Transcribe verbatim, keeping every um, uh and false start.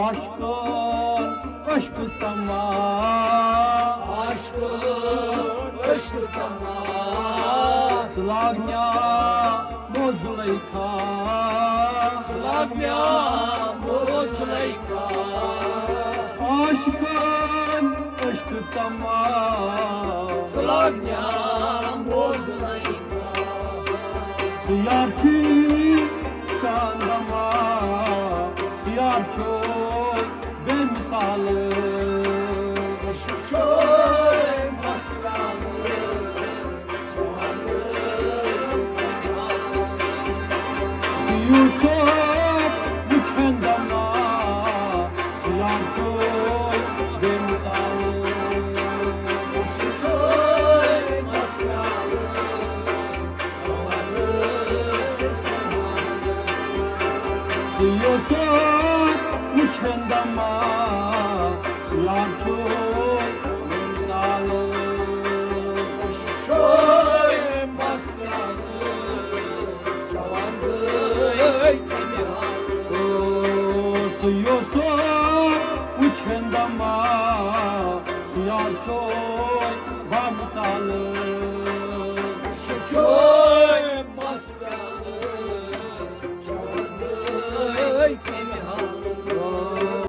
عشقن عشق تما، عشقن عشق تما، ژٕ لاگ مےٚ موزلے کھا، ژٕ لاگ مےٚ موزلے کھا۔ عشقن عشق تما، ژٕ لاگ مےٚ موزلے کھا۔ ژٕ یار چھُے چاندما، ژٕ یار چھُے بے مثال۔ ژٕ یوسف وٕچھن دما، ژٕ یار چھُے بے مثال۔ ژٕ یوسف وٕچھن دما، ژٕ یار چھُے بے مثال۔ ژٕ یوسف وٕچھن دما، ژٕ یار چھُے بامثال۔